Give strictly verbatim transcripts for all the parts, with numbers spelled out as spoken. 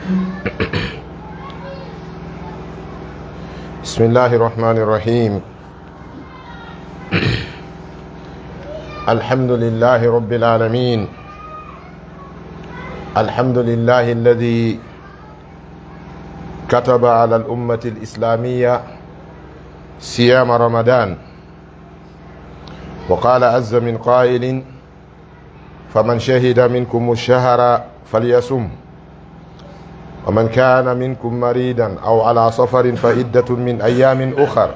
بسم الله الرحمن الرحيم. الحمد لله رب العالمين. الحمد لله الذي كتب على الأمة الإسلامية صيام رمضان، وقال عز من قائل: فمن شهد منكم الشهر فليصم، ومن كان منكم مريضا أو على سفر فعدة من أيام أخر.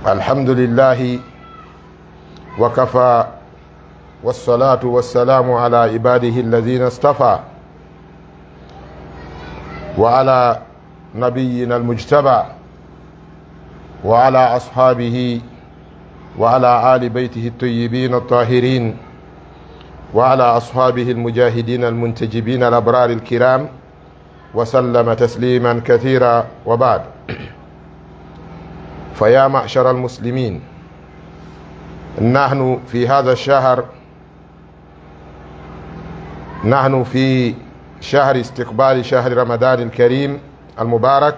الحمد لله وكفى، والصلاة والسلام على عباده الذين اصطفى، وعلى نبينا المجتبى، وعلى أصحابه، وعلى آل بيته الطيبين الطاهرين، وعلى أصحابه المجاهدين المنتجبين الأبرار الكرام، وسلم تسليما كثيرا، وبعد. فيا معشر المسلمين، نحن في هذا الشهر، نحن في شهر استقبال شهر رمضان الكريم المبارك،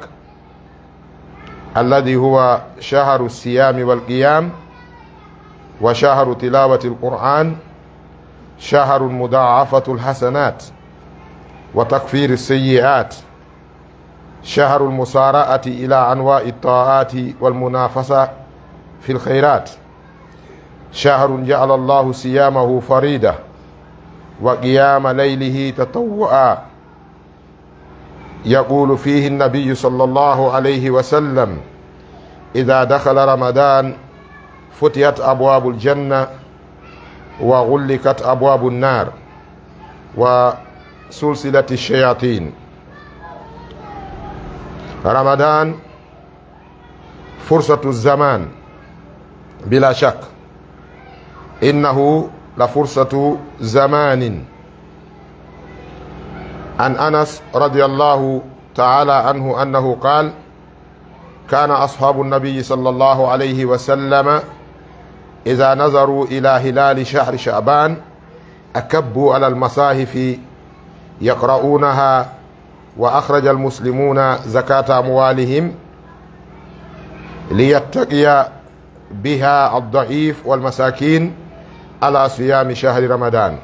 الذي هو شهر الصيام والقيام، وشهر تلاوة القرآن، شهر مضاعفة الحسنات وتكفير السيئات، شهر المسارعة إلى أنواع الطاعات والمنافسة في الخيرات، شهر جعل الله صيامه فريضة وقيام ليله تطوعا، يقول فيه النبي صلى الله عليه وسلم: إذا دخل رمضان فتحت أبواب الجنة وغلقت أبواب النار وسلسلة الشياطين. رمضان فرصة الزمان، بلا شك، إنه لفرصة زمان. عن أنس رضي الله تعالى عنه أنه قال: كان أصحاب النبي صلى الله عليه وسلم إذا نظروا إلى هلال شهر شعبان أكبوا على المصاحف يقرؤونها، وأخرج المسلمون زكاة أموالهم ليتقي بها الضعيف والمساكين على صيام شهر رمضان،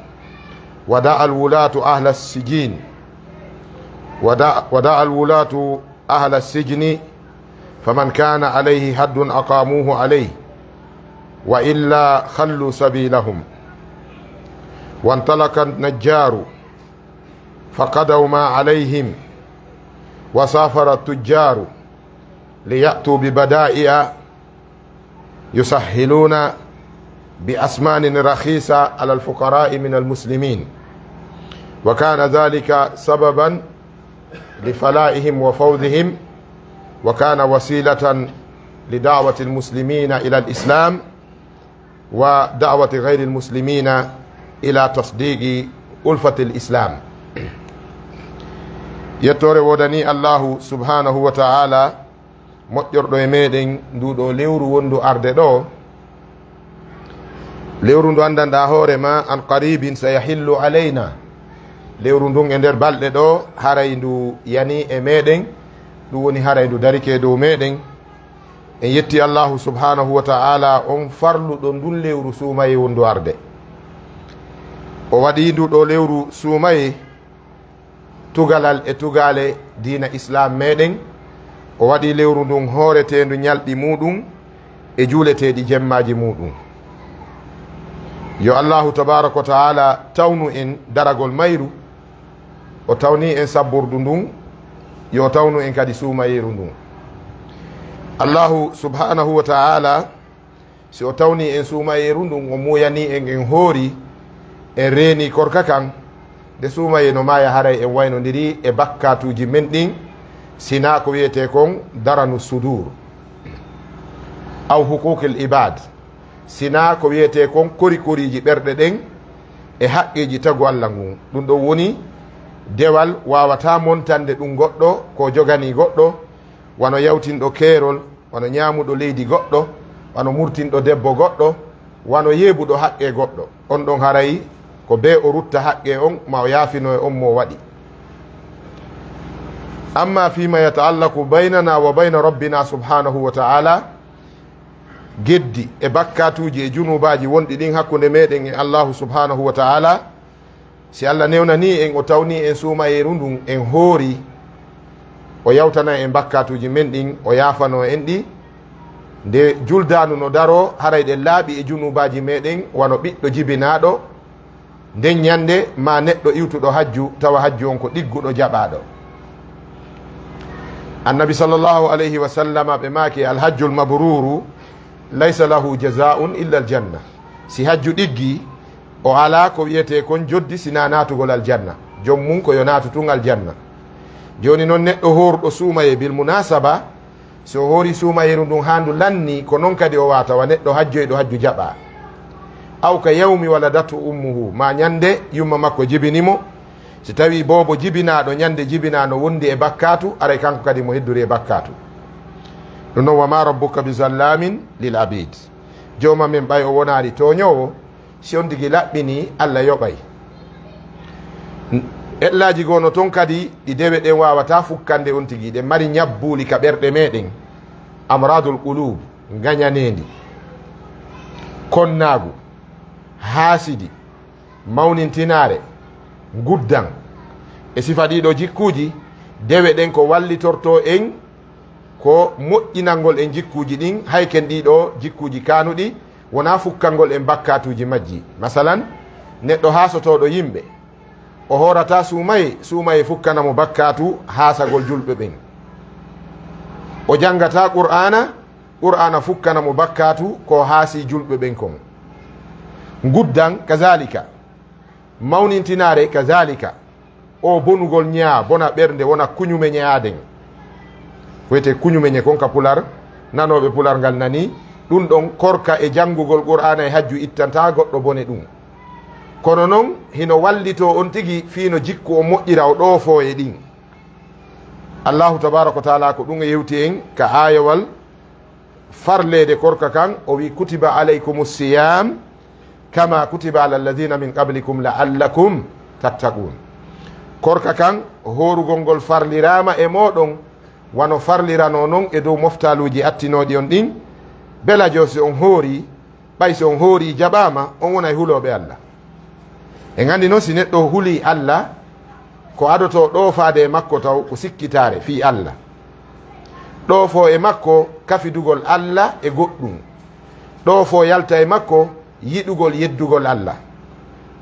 ودعا الولاة أهل السجين، ودعا، ودعا الولاة أهل السجن، فمن كان عليه حد أقاموه عليه، وإلا خلوا سبيلهم. وانطلق النجار فقضوا ما عليهم، وسافر التجار ليأتوا ببضائع يسهلون بأثمان رخيصة على الفقراء من المسلمين، وكان ذلك سببا لفلاحهم وفوزهم، وكان وسيلة لدعوة المسلمين إلى الإسلام ودعوة غير المسلمين إلى تصديق ألفة الإسلام. Yettoore woodanii Allaahu subhaanahu wa ta'aalaa, moƴƴorɗo e meeɗen nduu ɗoo lewru wonndu arde ɗoo. Lewru ndu anndanɗaa hoore maa, an qaribin sayahillu alayna. Lewru ndun e nder balɗe ɗoo, haray ndu yanii e meeɗen, ɗum woni haray ndu darike dow meeɗen. En yetti Allaahu subhaanahu wa ta'aalaa, on farluɗo ndun lewru suumayee wonndu arde. O waɗi ndu ɗoo lewru suumayee tugalal e tugaale diina Islaam meeɗen. O waɗi lewru ndun hooreteendu ñalɗi muuɗum e juuleteeɗi jemmaaji muuɗum. Yo Allaahu tabaaraka wa ta'aalaa tawnu en daragol mayru, o tawni en sabbordu ndun, yo o tawnu en kadi suumayeeru ndun. Allaahu subhaanahu wa ta'aalaa, si o tawni en suumayeeru ndun, o muuyani en, en hoori, en reeni korka kan, nde suumayee no maaya, haray en waynondiri e bakkaatuuji men ɗin, sinaa ko wiyetee kon daranu suduur, aw huquuqil ibaad, sinaa ko wiyetee kon kori-koriiji ɓerɗe ɗen e haqqeeji tagu Alla ngun. Ɗum ɗon woni dewal waawataa montande ɗum goɗɗo, ko joganii goɗɗo, wano yawtinɗo keerol, wano ñaamuɗo leydi goɗɗo, wano murtinɗo debbo goɗɗo, wano yeebuɗo haqqee goɗɗo. On ɗon haray Ko bee o rutta haqqe on, ma o yaafino e on mo waɗi. Amma fima yata'allaqu baynana wa bayna rabbina subhanahu wa ta'ala, geddi e bakkatuuji e junuubaaji wonɗi ɗin hakkunde meɗen e Allahu subhanahu wa ta'ala, si Allah newnanii en, o tawnii en suumayeeru ndun en hoori, o yawtana en bakkatuuji men ɗin, o yaafano en ɗi. Nde juldaanu no daroo, haray ɗen laaɓi e junuubaaji meɗen, wano ɓiɗɗo jibinaaɗo, nden ñande, ma neɗɗo iwtuɗo hajju, tawa hajju on ko ɗigguɗo jaɓaaɗo. Annabi sallallahu alayhi wa sallama ɓe maaki, "Alhajjul mabruru laysa lahu jazaa'un illa aljanna." Si hajju ɗiggi, o alaa ko wiyetee kon joddi sinaa naatugol aljanna. Jom mun ko yo naatu tun aljanna. Jooni non, neɗɗo hoorɗo suumaye, bil munasaba, si o hoori suumayeeru ndun haa ndu lanni, ko non kadi o waata wa neɗɗo hajjoyɗo hajju jaɓaa. Aw ka yawmi waladatu ummuhu, ma ñande yumma makko jibini mo. Si tawii boobo jibinaaɗo, ñande jibinaa no wondi e bakkaatu, aray kanko kadi mo heddori e bakkaatu. Ɗum non, wa ma rabbuka bi zallamin lil abid. Jooma men, ɓay o wonaali tooñoowo, si on tigi laɓɓinii, Allah yoɓay. Ellaaji goo no ton kadi, ɗi dewe ɗen waawataa fukkande on tigi, ɗen mari ñabbuuli ka ɓerɗe meɗen. Amradul qulub, ngañaneendi, konnaagu, haasidi, mawnintinaare, nguddan. E sifa ɗiɗo jikkuuji, dewe ɗen ko wallitortoo en, ko moƴƴinangol en jikkuuji ɗin, hay ken ɗiɗo jikkuuji kaanuɗi, wonaa fukkangol en bakkaatuuji majji. Masalan, neɗɗo haasotooɗo yimɓe, o hoorataa suumaye, suumaye fukkana mo bakkaatu haasagol julɓe ɓen. O janngataa Qur'aana, Qur'aana fukkana mo bakkaatu ko haasi julɓe ɓen kon. Nguddan kazalika, mawnintinaare kazalika. O bonugol ñaa, bona ɓernde, wona kuñumeñe aaden. Ko wiyetee kuñumeñe kon ka pular, nanooɓe pular ngal nanii. Ɗum ɗon korka e janngugol Qur'aana e hajju ittantaa goɗɗo bone ɗum. Kono non, hino wallitoo on tigi fii no jikku o moƴƴira, o ɗoofoo e ɗin. Allahu tabaaraka wa taala ko ɗum yewti en ka aayawal farleede korka kan, o wi, "Kutiba alaykumu siyam kama kutiba ala alladhina min qablikum la'allakum tattaqun." Korka kan, hoorugol ngol farliraama e mooɗon, wano farliranoo non e dow moftaaluuji attinooɗi on ɗin, belajo si on hoori, ɓay si on hoori jaɓaama, on wonay hulooɓe Allah. En anndi non, si neɗɗo hulii Allah, ko adotoo ɗoofaade e makko taw ko sikkitaare fii Allah. Ɗoofoo e makko kafidugol Allah e goɗɗum. Ɗoofoo yalta e makko yiɗugol yeddugol Allah.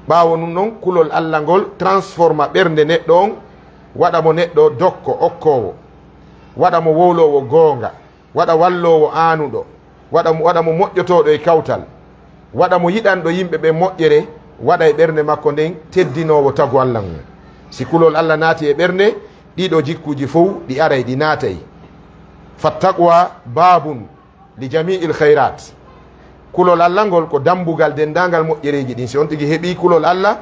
Ɓaawo nun non, kulol Allah ngol transforma ɓernde neɗɗo on, waɗa mo neɗɗo dokko okkoowo, waɗa mo wowloowo goonga, waɗa walloowo aanuɗo, waɗa mo, waɗa mo moƴƴotooɗo e kawtal, waɗa mo yiɗanɗo yimɓe ɓen moƴƴere, waɗa e ɓernde makko nden teddinoowo tagu Allah ngun. Si kulol Allah naati e ɓernde, ɗiɗo jikkuuji fow ɗi aray, ɗi naatay. Fattaqwa babun li jami'il khairat. Kulol Allah ngol ko dambugal denndaangal moƴƴereeji ɗin. Si on tigi heɓii kulol Allah,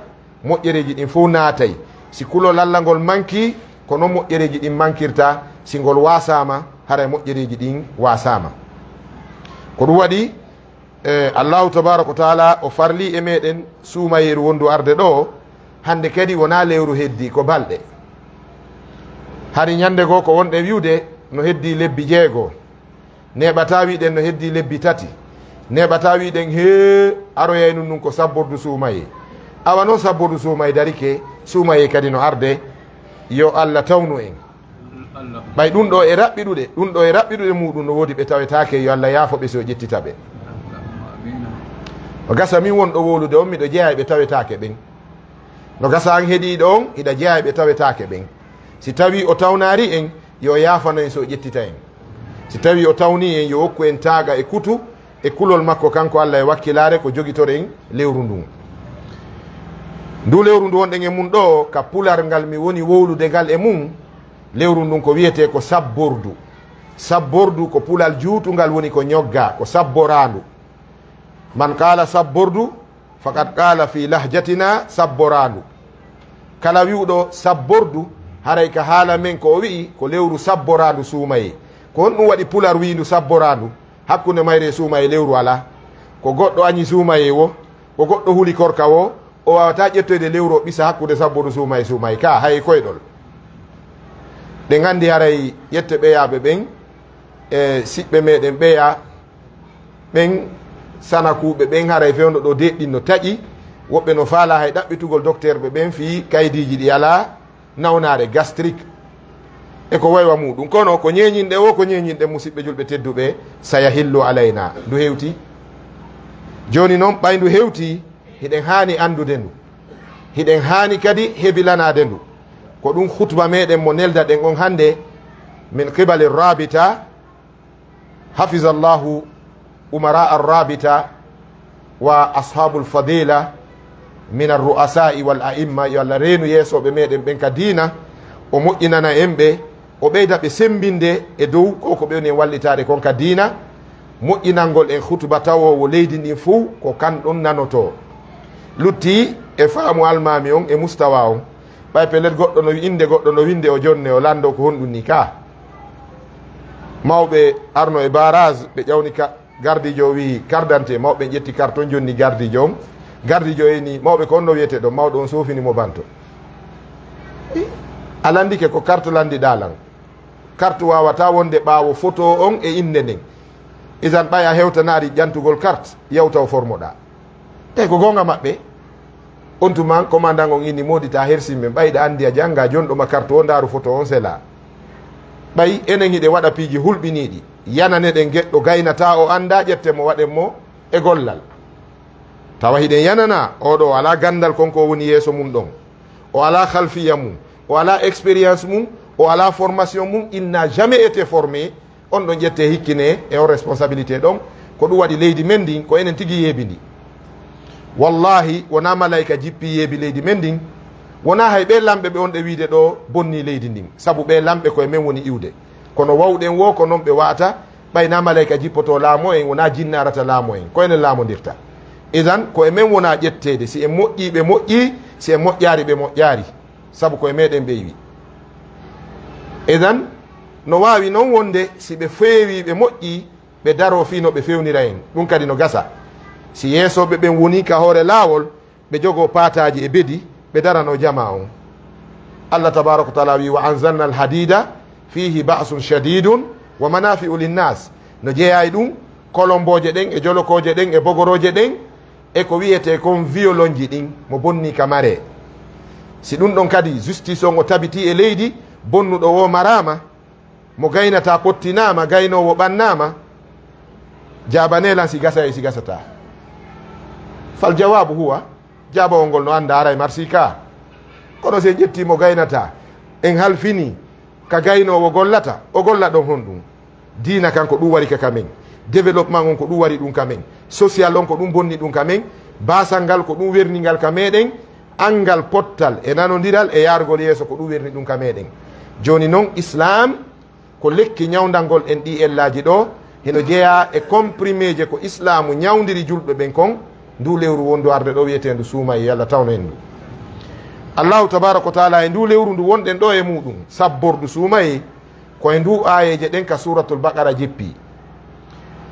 moƴƴereeji ɗin fow naatay. Si kulol Allah ngol mankii, ko non moƴƴereeji ɗin mankirta. Si ngol waasaama, haray moƴƴereeji ɗin waasaama. Ko ɗum waɗi, e, Allahu tabaaraka wa taala o farlii e meɗen suumayeeru wondu arde ɗoo. Hannde kadi wonaa lewru heddii, ko balɗe. Hari ñannde goo ko wonɗen wi'ude no heddii lebbi jeego. Neeɓataa wi'uɗen no heddii lebbi tati. Neeɓataa wi'uɗen, hee, aroyay nun, nun ko sabbordu suumayee. Awa non sabbordu suumayee darike, suumayee kadi no arde. Yo Allah tawnu en. Ɓay ɗum ɗoo e raɓɓiɗuɗe, ɗum ɗoo e raɓɓiɗuɗe muuɗum no woodi ɓe tawetaake, yo Allah yaafo ɓe si o ƴettita ɓe. No gasa min wonɗo wowlude on, miɗo jeyaa e ɓe tawetaake ɓen. No gasa an heɗiiɗo on, hiɗa jeyaa e ɓe tawetaake ɓen. Si tawii o tawnaari en, yo o yaafano en si o ƴettita en. Si tawii o tawnii en, yo okku en taaqa e kutu e kulol makko kanko Allah e wakkilaare ko jogitoren lewru ndun. Ndu lewru ndu wonɗen e mun ɗoo, ka pular ngal mi woni wowlude ngal e mun, lewru ndun ko wiyetee ko sabbordu. Sabbordu ko pulal juutungal, woni ko ñoggaa, ko sabboraandu. Man qaala sabbordu, faqad qaala fi lahjatina sabboraandu. Kala wi'uɗo sabbordu, haray ka haala men ko o wi'i ko lewru sabboraandu suumayee. Ko honɗum waɗi pular wi'indu sabboraandu? Hakkunde mayre e suumayee lewru alaa. Ko goɗɗo añi suumayee woo, ko goɗɗo huli korka woo, O waawataa ƴettoyde lewru o ɓisa hakkunde sabbodu suuma e suuma e ka hay koyɗol. Ɗe nganndi haray ƴette ɓeyaaɓe ɓen, e siɓɓe meɗen ɓeya ɓen, sanakuuɓe ɓen haray fewndo ɗo deeɗɗin no taƴi. Woɓɓe no faalaa hay ɗaɓɓitugol dokteerɓe ɓen fii kaydiiji ɗi alaa, nawnaare gastrique, e ko waywa muuɗum. Kono ko ñeeñinɗe o, ko ñeeñinɗe musiɓɓe julɓe tedduɓe, sayahillu alayna, ndu hewti. Jooni non, ɓay ndu hewti, hiɗen haani anndude ndu. Hiɗen haani kadi hebilanaade ndu. Ko ɗum khutba meɗen mo neldaɗen on hannde, min qibali rabita, hafizallahu umara arrabita wa ashabul fadila min arru'asai wal a'imma. Yo Allah reenu yeesooɓe meɗen ɓen ka diina, o moƴƴinana en ɓe, o ɓeyda ɓe semmbinde e dow ko ko ɓe woni e wallitaade kon ka diina. Moƴƴinangol en hutuba tawoowo leydi ndin fow, ko kan ɗon nanotoo. Lutti e faamu almaami on e mustawa on. Ɓay pellet goɗɗo no, innde goɗɗo no winnde o jonne, o lanndoo ko honɗum ni ka. Mawɓe arno e barrage, ɓe ƴawni ka, gardiijo o wi'i carte d'identité, mawɓe ƴetti carte on jonni gardiijo on. Gardiijo o inni, "Mawɓe, ko on no wiyete ɗo?" Mawɗo on soofini mo banto. I, a lanndike, ko carte lanndiɗaa lan. Carte waawataa wonde ɓaawo photo on e innde nden. Isan ɓay a hewtanaari ƴantugol carte, yewta o formoɗaa. Te ko goonga maɓɓe. On tuma, commandant on inni, "Moodi, ta hersin men, ɓay ɗa anndi a jannga, jonɗo ma carte o, ndaaru photo on sela." Ɓay enen hiɗe waɗa piiji hulɓiniiɗi, yananeɗen geɗɗo gaynataa o anndaa, ƴetten mo, waɗen mo e gollal. Tawa hiɗen yanana, "Oɗo o alaa ganndal kon ko woni yeeso mum ɗon. O alaa khalfiya mum, o alaa expérience mum, o alaa formation mum, il n'a jamais été formé." On ɗon ƴette hikkine e on responsabilité ɗon. Ko ɗum waɗi leydi men ndin, ko enen tigi yeebi ndi. Wallahi, wonaa malayka jippi yeebi leydi men ndin. Wonaa hay ɓee lamɓe ɓe on ɗe wiide ɗo bonni leydi ndin. Sabu ɓee lamɓe ko e men woni iwde. Kono wawɗen wo ko non ɓe wa'ata, ɓay na malayka jippoto laamo en, wonaa jinnaarata laamo en. Ko enen laamondirta. Idan, ko e men wona ƴetteede. Si en moƴƴii, ɓe moƴƴii. Si en moƴƴaari, ɓe moƴƴaari. Sabu ko e meɗen ɓe iwi. Idan, no waawi non wonde si ɓe feewi, ɓe moƴƴi, ɓe daroo fii no ɓe fewnira en. Ɗum kadi no gasa. Si yeesooɓe ɓen woni ka hoore laawol, ɓe jogoo paataaji e bedi, ɓe daranoo jamaa on. Allah tabaaraka wa taala wi, "Wa anzalna al-hadida fihi ba'sun shadidun wa manafi'u linnas." No jeyaa e ɗum, kolombooje ɗen, e jolokooje ɗen, e bogorooje ɗen, e ko wiyetee kon violonji ɗin, mo bonni ka mare. Si ɗum ɗon kadi, justice on o tabitii e leydi, bonnuɗo wo maraama, mo gaynataa pottinaama, gaynoowo ɓannaama, jaabanee lan si gasa e si gasataa. Fal jawaabu huwa, jaabawol ngol no anndaa, aray marsi ka. Kono si en ƴettii mo gaynataa, en halfinii ka gaynoowo gollata, o golla ɗon honɗum? Diina kan ko ɗum wari ka, ka men. Développement on ko ɗum wari ɗum ka men. Social on ko ɗum bonni ɗum ka men. Baasal ngal ko ɗum werni ngal ka meɗen. Anngal pottal e nanondiral e yaarugol yeeso ko ɗum werni ɗum ka meɗen. Jooni non, Islam ko lekki ñawndangol en ɗi ellaaji ɗo. Hino jeyaa e comprimeeje ko Islaamu ñawndiri julɓe ɓen kon, ndu lewru wondu arde ɗo wiyeteendu suumaye, yo Allah tawnu en ndu. Allahu tabaaraka wa taala e ndu lewru ndu wonɗen ɗo e muɗum, sabbordu suumaye, ko e ndu aayeeje ɗen ka Suuratul Baqara jippi.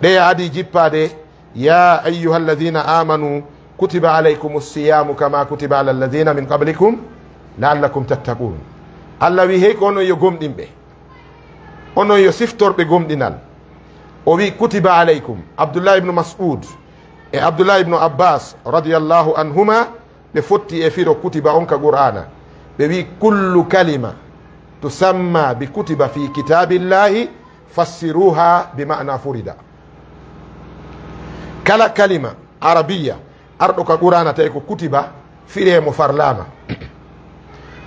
Ɗe adii jippaade, "Ya ayyuha alladhina amanu kutiba alaykumu siyamu kama kutiba ala alladhina min qablikum la'allakum tattaqun." Allah wi, "Hey ko onon yo gomɗinɓe, onon yo siftorɓe gomɗinal." O wi, "Kutiba alaykum." Abdullah ibnu Mas'ud e Abdullah ibnu Abbas radiyallahu anhuma, ɓe fotti e firo kutiba on ka Qur'aana. Ɓe wi, "Kullu kalima tusamma bi kutiba fi kitabillahi fassiruha bi ma'na furida." Kala kalima arabiya arɗo ka Qur'aana tawi ko kutiba, firee mo farlaama.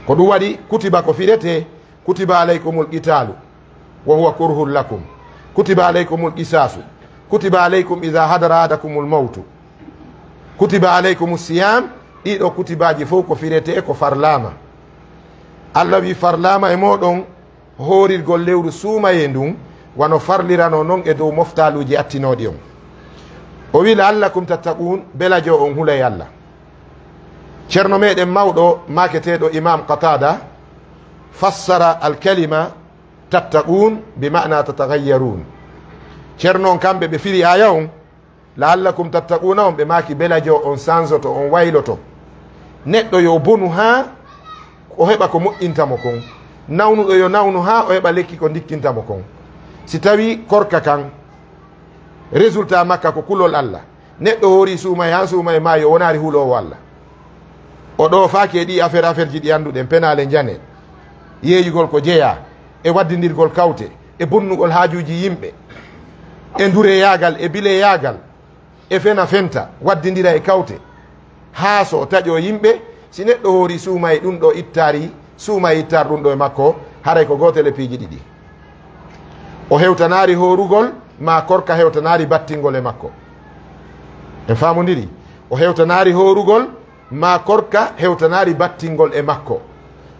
Ko ɗum waɗi kutiba ko firete, "Kutiba alaykumul qitalu wa huwa kurhun lakum. Kutiba alaykumul qisasu. Kutiba alaykum idha hadara ahadakumul mawtu. Kutiba alaykumus siyam." Ɗiɗo kutibaaji fof ko firete ko farlaama. Allah wi farlaama e mooɗon hoorirgol lewru suumayee ndun, wano farlirano non e dow moftaaluuji attinooɗi on. O wi, "La'allakum tattaqun", belajo on hulay Allah. Ceerno meɗen mawɗo, maaketeeɗo Imam Qatada, fassara al-kalima tattaqun bi ma'na tataghayyarun. Ceerno on, kamɓe ɓe firi aaya on, "La'allakum tattaquna" on, ɓe maaki belajo on sanzoto, on wayloto. Neɗɗo yo bonu haa o heɓa ko moƴƴinta mo kon. Nawnuɗo yo nawnu haa o heɓa lekki ko ndikkinta mo kon. Si tawi korka kan, résultat makka ko kulol Allah, neɗɗo hoori suumaye haa suumaye maayi, o wonaali huloowo Allah. O ɗoofaaki e ɗii affaire, affaire ji ɗi annduɗen, penaale njane, yeeyugol ko jeyaa e waddindirgol kawte, e bonnugol haajuuji yimɓe, e ndureyaagal, e bileyaagal, e fena fenta, waddindira e kawte, haa so taƴoo yimɓe. Si neɗɗo hoori suumaye, ɗum ɗo ittaari, suumaye ittaar ɗum ɗo e makko, haray ko gootel e piiji ɗiɗi. O hewtanaari hoorugol, maa korka hewtanaari battingol e makko. En faamondiri? O hewtanaari hoorugol, maa korka hewtanaari battingol e makko.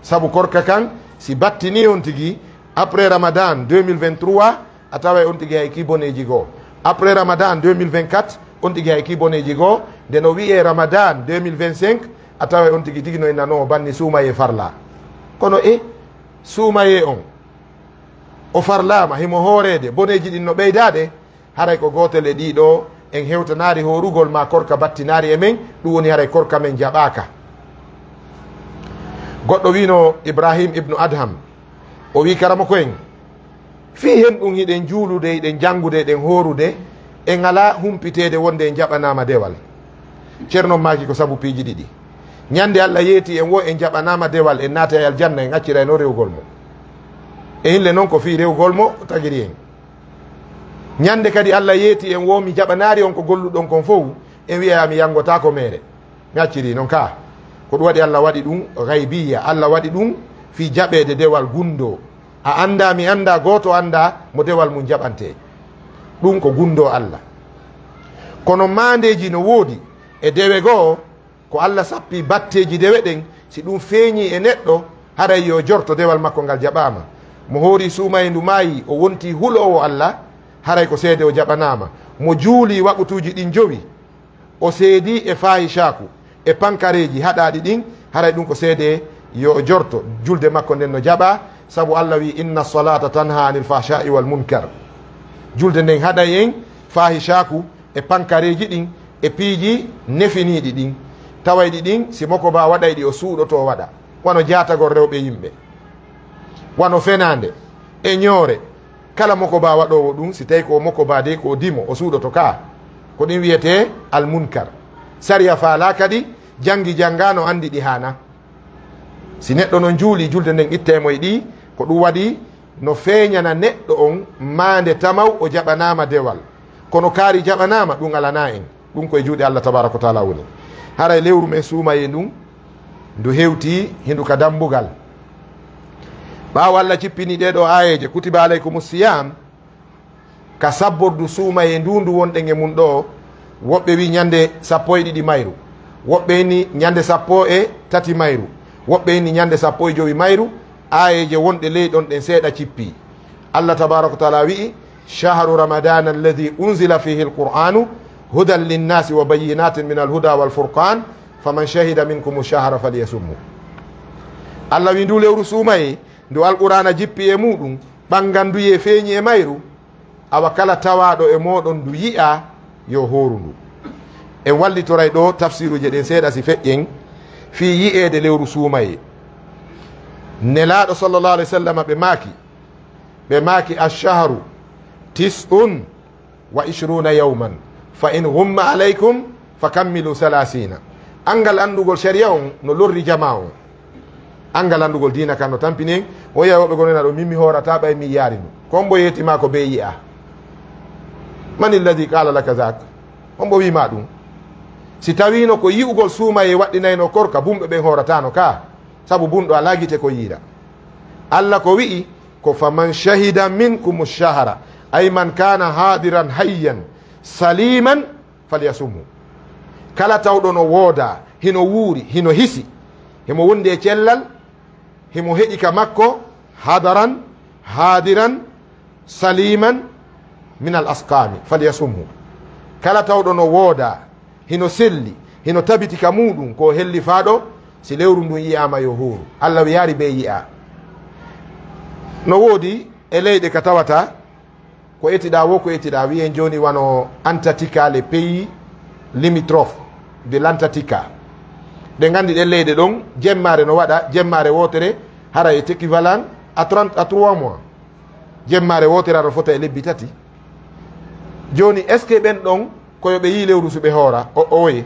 Sabu korka kan, si battinii on tigi, après Ramadan deux mille vingt-trois, a taway on tigi hay kii boneeji goo. Après Ramadan deux mille vingt-quatre, on tigi hay kii boneeji goo. Nde no wi'ee Ramadan deux mille vingt-cinq, a taway on tigi tigi no innanoo banni suumayee farlaa. Kono e suumayee on, o farlaama, himo hooreede, boneeji ɗin no ɓeydaade, haray ko gootel e ɗii ɗoo, en hewtanaari hoorugol maa korka battinaari e men, ɗum woni haray korka men jaɓaaka. Goɗɗo wi'unoo Ibrahim ibnu Adham, o wi'i, "Karamoko en, fii hen ɗum hiɗen juulude, hiɗen janngude, hiɗen hoorude, en alaa humpiteede wonde en jaɓanaama dewal." Ceerno maaki ko sabu piiji ɗiɗi. Ñande Allah yeeti en woo en jaɓanaama dewal, en naatay aljanna, en acciray noon rewgol mo. E hinle noon ko fii rewgol mo tagiri en. Ñande kadi Allah yeeti en woo mi jaɓanaari on ko golluɗon kon fow, en wi'ay mi yanngotaako meere. Mi accirii noon kaa. Ko ɗum waɗi Allah waɗi ɗum gaybiya. Allah waɗi ɗum fii jaɓeede dewal gunndoo. A anndaa, mi anndaa, gooto anndaa mo dewal mum jaɓantee. Ɗum ko gunndoo Allah. Kono maandeeji no woodi e dewe goo, ko Allah sappii batteeji dewe ɗen, si ɗum feeñii e neɗɗo, haray yo jorto dewal makko ngal jaɓaama. Mo hoori suumayee ndu maayi, o wontii huloowo Allah, haray ko seede o jaɓanaama. Mo juulii waqtuuji ɗin jowi, o seedii e faahishaaku, e pankareeji haɗaaɗi ɗin, haray ɗum ko seede yo o jorto, julde makko nden no jaɓaa, sabu Allah wi'i, "Inna salata tanha anil fahsha'i wal munkar." Julde nden haɗay en faahishaaku e pankareeji ɗin, e piiji nefiniiɗi ɗin. Tawayɗi ɗin, si mokobaa waɗay ɗi, o suuɗoto o waɗa. Wano jaatagol rewɓe yimɓe. Wano fenaande, e ñoore. Kala mokobaa waɗoowo ɗum, si tawi ko mokobaa de ko dimo, o suuɗoto ka. Ko ɗin wiyetee al munkar. Sariya faalaa kadi, janngi janngaa no anndi ɗi haana. Si neɗɗo no juuli, julde nden ittee mo e ɗi, ko ɗum waɗi no feeñana neɗɗo on maande tamaw o jaɓanaama dewal. Kono kaari jaɓanaama, ɗum alanaa en. Ɗum ko e juuɗe Allah tabaaraka wa taala woni. Haray lewru men suumayee ndun, ndu hewtii hindu ka dambugal. Ɓaawo Allah jippini ɗee ɗoo aayeeje, "Kutiba alaykumu siyam," ka sabbordu suumayee ndun ndu wonɗen e mun ɗoo, woɓɓe wi'i ñande sappo e ɗiɗi mayru, woɓɓe inni ñande sappo e tati mayru, woɓɓe inni ñande sappo e jowi mayru, aayeeje wonɗe ley ɗon ɗen seeɗa cippii. Allah tabaaraka wa taala wi'i, "Shahru ramadana alladhi unzila fihi alqur'anu hudan linnasi wa bayyinatin min alhuda wal furqan, faman shahida minkum shahra falyasumhu." Allah wi'i ndu lewru suumayee, ndu Alqur'aana jippi e muuɗum, ɓannganduyee feeñi e mayru, awa kala tawaaɗo e mooɗon ndu yi'a, yo hooru ndu. En wallitoray ɗoo tafsiruuje ɗen seeɗa si feƴƴen fii yi'eede lewru suumayee. Nelaaɗo sallallahu alayhi wa sallam ɓe maaki, ɓe maaki, "Ash-shahru tis'un wa ishruna yawman, fa in ghumma alaykum fa kammilu thalathina." Anngal anndugol sharia on no lorri jamaa on. Anngal anndugol diina kan no tampini en. O yi'a woɓɓe gonɗen ɗo, "Min mi hoorata ɓay mi yi'aali ndu." Ko hombo yeeti ma ko bee yi'a? "Man alladhi qala laka dhak?" Hombo wi'i ma ɗum? Si tawiino ko yi'ugol suumayee waɗɗinayno korka, bumɓe ɓen hoorataano ka, sabu bunɗo alaa gite ko yi'ira. Allah ko wi'i, ko, "Faman shahida minkumu shahra," ay man kana hadiran hayyan saliman falyasumhu. Kala tawɗo no woodaa, hino wuuri, hino hisi, himo wondi e cellal, himo heɗi ka makko, hadaran, hadiran, saliman min al asqami, falyasumhu. Kala tawɗo no woodaa, hino selli, hino tabiti ka muuɗum ko hellifaaɗo, si lewru ndun yi'aama yo hooru. Allah wiyaari bee yi'a. No woodi e leyɗe ka tawata ko etiɗaa woo, ko etiɗaa, wi'en jooni wano Antarctica, les pays limitrophes de l'Antarctica. Ɗen nganndi ɗen leyɗe ɗon, jemmaare no waɗa, jemmaare wootere, hara est équivalent à trente, à trois mois. Jemmaare wootere aɗa fota e lebbi tati. Jooni, est-ce que ɓen ɗon ko yo ɓe yii lewru su ɓe hoora? O, oye.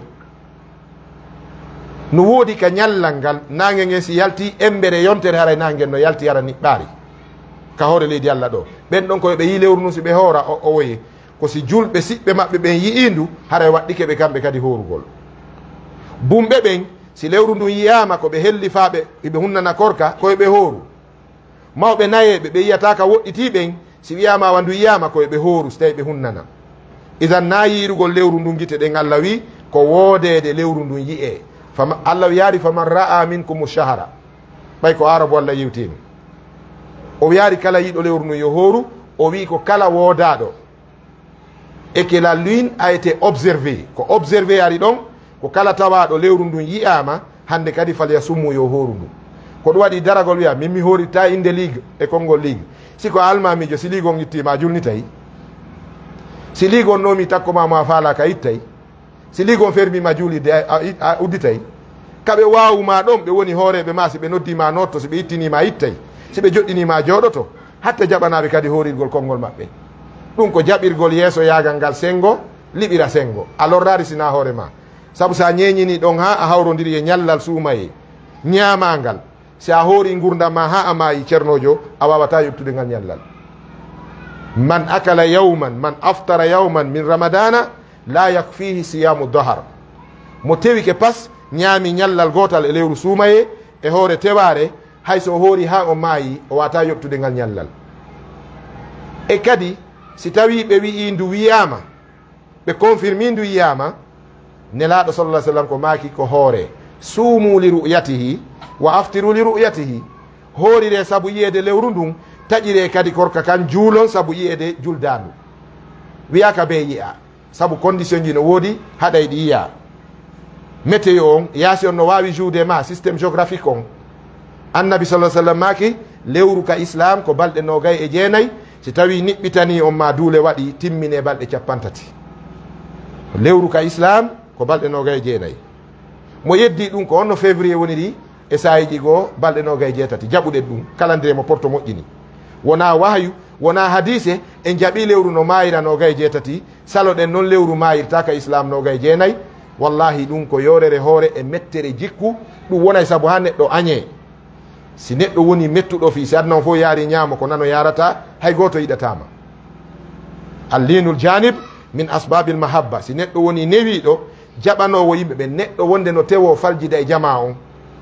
No woodi ka ñallal ngal, naange ngen si yalti, embere yontere haray naange ngen no yalti, hara niɓɓaari. Ka hoore leydi Alla ɗo. Ɓen ɗon ko yo ɓe yii lewru ndun si ɓe hoora, o, oye. Ko si julɓe siɓɓe maɓɓe ɓen yi'ii ndu, haray waɗɗike ɓe kamɓe kadi hoorugol. Bumɓe ɓen, si lewru ndun yi'aama ko ɓe hellifaaɓe, hiɓe hunnana korka, ko yo ɓe hooru. Mawɓe nayeeɓe ɓe yi'ataa ka woɗɗitii ɓen, si wi'aama awa ndu yi'aama ko yo ɓe hooru, si tawii ɓe hunnana. Idan naa yi'irugol lewru ndun gite ɗen, Alla wi'i ko woodeede lewru ndun yi'ee. Fama-, Alla yaari, "Faman ra'a minkumu shahara." Ɓay ko Aarabu Alla yewtiino. O wi'aali kala yi'uɗo lewru ndun yo hooru, o wi'i ko kala woodaaɗo. Et que la lune a été observée. Ko observé ari ɗon, ko kala tawaaɗo lewru ndun yi'aama, hande kadi falyasumhu, yo hooru ndu. Ko ɗum waɗi daragol wi'a, min mi hooritta innde ligue e konngol ligue. Si ko almaamiijo, si ligue on ittiima, a julnitay. Si ligue on noomi takko ma mo a faalaaka, a ittay. Si ligue on fermiima juulirde, a, a, a udditay. Ka ɓe waawumaa ɗon, ɓe woni hooreeɓe ma, si ɓe noddiima a nootto, si ɓe ittiniima a ittay. Si ɓe joɗɗiniima a jooɗoto. Hatta jaɓanaaɓe kadi hoorirgol konngol maɓɓe. Ɗum ko jaɓirgol yeesoyaagal ngal senngo, liɓira senngo. A lorraari sinaa hoore ma. Sabu so a ñeeñinii ɗon haa a hawrondiri e ñallal suumayee ñaamaangal, si a hoorii ngurndan ma haa a maayii, ceernoojo, a waawataa yoɓtude ngal ñallal. Man akala yawman, man aftara yawman min ramadana, laa yakfiihi siyaamu dahar. Mo tewike pas, ñaami ñallal gootal e lewru suumayee, e hoore tewaare, hay so o hoorii haa o maayii, o waawataa yoɓtude ngal ñallal. E kadi, si tawii ɓe wi'ii ndu wiyaama, ɓe confirmii ndu yiyaama, Nelaaɗo sallallahu alaihi wasallam ko maaki ko hoore, "Suumu li ru'yatihi, wa aftiru li ru'yatihi." Hooriree sabu yi'eede lewru ndun, taƴiree kadi korka kan, juulon sabu yi'eede juldaandu. Wiyaaka bee yi'a, sabu condition ji no woodi, haɗay ɗi yi'a. Météo on, yaasi on no waawi joude ma, système géographique on. Annabi sallallahu alaihi wasallam maaki, lewru ka Islam ko balɗe noogay e jeenay, si tawii niɓɓitanii on ma duule waɗi, timminee balɗe cappanɗe tati. Lewru ka Islam ko balɗe noogay e jeenay. Mo yeddii ɗum ko on no février woniri e saayiiji goo balɗe noogay e jeetati. Jaɓuɗen ɗum, calendrier mo Porto moƴƴini. Wonaa wahayu, wonaa hadiise, en jaɓii lewru no maayira noogay e jeetati, saloɗen non lewru maayirta ka Islam noogay e jeenay. Wallahi ɗum ko yoorere hoore e mettere jikku, ɗum wonay sabu haa neɗɗo añee. Si neɗɗo woni mettuɗo fii, si aduna on fof yaari ñaamo, ko nano yaarata, hay gooto yiɗataama. Allinul janib min asbabil mahabba. Si neɗɗo woni newiiɗo, jaɓanoowo yimɓe ɓe, neɗɗo wonde no tewoo faljida e jamaa on.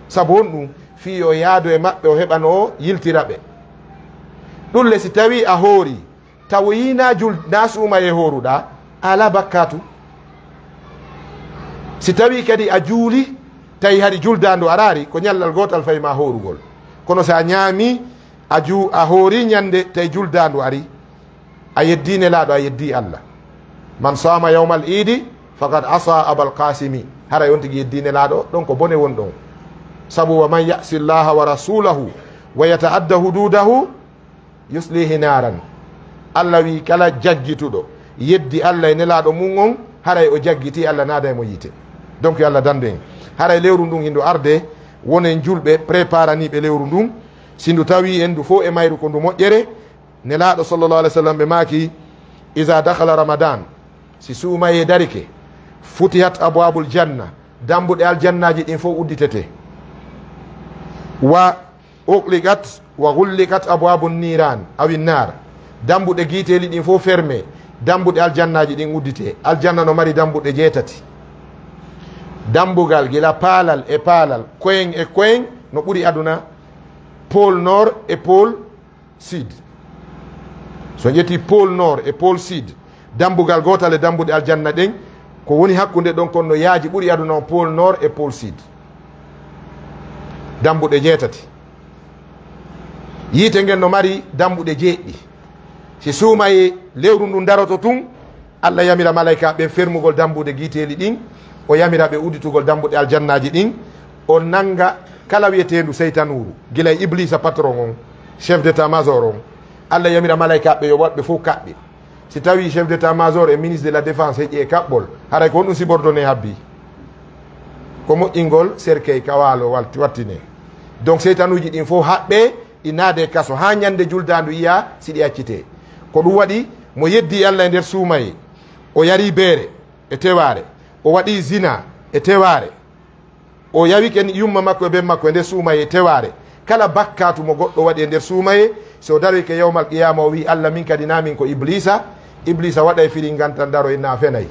Sabu honɗum? Fii yo yaado e maɓɓe, o heɓanoo yiltira ɓe. Ɗum le, si tawii a hoori, tawoyii na jul-, na suumayee hooruɗaa, a alaa bakkaatu. Si tawii kadi a juuli, tawi hari juldaandu araari, ko ñallal gootal fayi ma hoorugol. Kono si a ñaami, a ju-, a hoori ñande, tawi juldaandu ari, a yeddii Nelaaɗo, a yeddii Allah. Man saama yawmal iidi faqad asa Abal Qaasimi. Haray on tigi yeddii Nelaaɗo, ɗon ko bone won ɗon. Sabu, "Wa man ya'si Allaha wa rasulahu wa yata'adda hududahu yuslihi naaran." Allah wi, kala jaggituɗo yeddi Allah e Nelaaɗo mum on, haray o jaggitii, Allah naaday mo yiite. Donc, yo Allah dandu en. Haray lewru ndun hindu arde, wonen julɓe préparaniiɓe lewru ndun. Si ndu tawii en ndu fof e mayru ko ndu moƴƴere, Nelaaɗo sallallahu alaihi wasallam ɓe maaki, "Iza dakhala Ramadan," si suumayee darike, "futihat abwabul janna," dambuɗe aljannaaji ɗin fof udditete. "Wa ughliqat, wa ghulliqat abwabun niran, awi nar." Dambuɗe giiteeli ɗin fof ferme, dambuɗe aljannaaji ɗin uddite. Aljanna no mari dambuɗe jeetati. Dambugal gila paalal e paalal, koyen e koyen, no ɓuri aduna, pôle nord e pôle sud. So ƴetti pôle nord e pôle sud, dambugal gootal e dambuɗe aljanna ɗen, ko woni hakkunde ɗon kon no yaaji ɓuri aduna on, pôle nord e pôle sud. Dambuɗe jeetati. Yiite ngen no mari dambuɗe jeeɗiɗi. Si suumayee lewru ndun daroto tun, Allah yamira malaykaaɓe ɓen fermugol dambuɗe giiteeli ɗin, o yamira ɓe udditugol dambuɗe aljannaaji ɗin, o nanga kala wi'eteendu seytanuuru, gila e Ibliisa patron on, chef d'état-major on. Allah yamira malaykaaɓe ɓe yo waɗ ɓe fof kaɓɓe. Si tawii chef d'état-major e ministre de la défense heƴi e kaɓɓol, haray ko honɗum subordonné habbii? Ko moƴƴingol serkey ka waalo walti-, wattine. Donc, seytanuuji ɗin fof haɓɓe, ɗi naade kaso, haa ñande juldaandu yiya si ɗi accitee. Ko ɗum waɗi, mo yeddi Allah e nder suumaye, o yari beere e tewaare, o waɗi zina e tewaare, o yawike yumma makko e ben makko e nder suumaye e tewaare. Kala bakkaatu mo goɗɗo waɗi e nder suumaye, so daroyke yawmal qiyaama, o wi'i, "Allah, min kadi na min ko Ibliisa." Ibliisa waɗay firi ngantan daro en na fenay.